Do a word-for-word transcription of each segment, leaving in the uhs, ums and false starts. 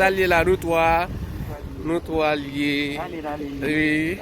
Sa l ye la, nou twa. Nou twa l ye. Wi.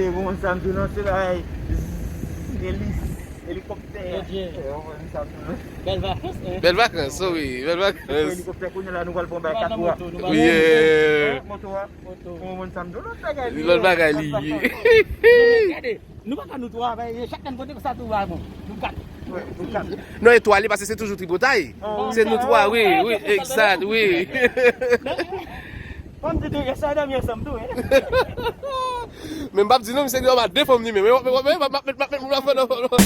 Bon, sa m di w non, se bagay, zzz, elis, elikoptè. Bèl vakans, hein? Bèl vakans, wi, bèl vakans. Elikoptè, kounye a la, nou pral pran bay kat tou a. Yeah. Moto a. Bon, bon, sa m di w, lòt bagay li ye. Lòt bagay li ye. Gade, nou pa ka nou twa, bay, chak nan kote sa tou a, bon. Nou kat. Non, e twa li, paske se toujou tripotay. Se nou twa, wi, wi, egzat, wi. Fò m di tou, rès yo dòmi ansanm tou, wi. Men m p ap di non, misye di w pa de fanm li menm. Men w ap met, w ap met, w ap met, w ap met moun nan fanm nan.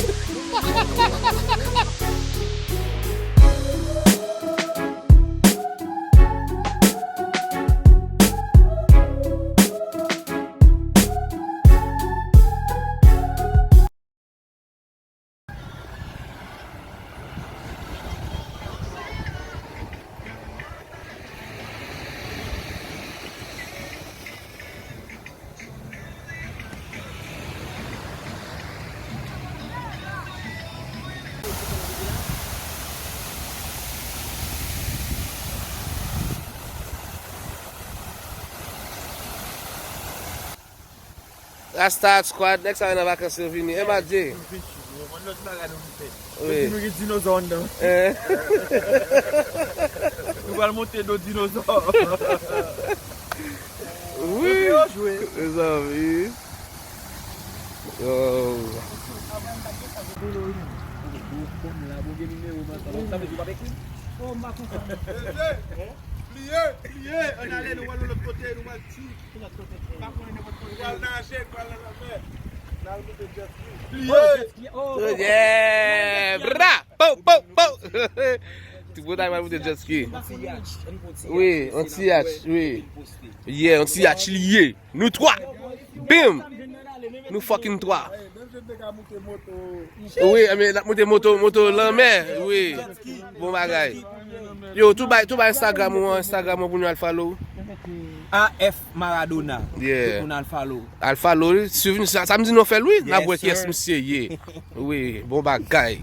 Rasta Squad, nèg sa yo nan vakans yo vini. M A J. Yon lòt bagay nou fè. Wi. Epi nou gen dinozò anndan. Eh. Nou pral monte do dinozò. Wi. Epi yo jwe. Mezanmi. Yo. Pliye, pliye, ann ale, nou pral yon lòt kote, nou pral ti. Nou pral naje, nou pral nan lanmè. N al moute jet ski. Pliye. Yeah! Bra! Pow, pow, pow! Ti botay pral moute jet ski. Wi, yon ti yach, wi. Yeah, yon ti yach li ye. Nou twa. Bim! Nou fucking twa. Wi, men n ap moute moto, moto lanmè. Wi. Bon bagay. Yo, tou bay, tou bay Instagram ou an, Instagram ou pou nou al follow. A F Maradona. Yeah. Tout moun al follow. Al follow, wi. Swiv nou, sa, sa m di nou fè l, wi. N ap wè kiyès misye ye. Wi, bon bagay.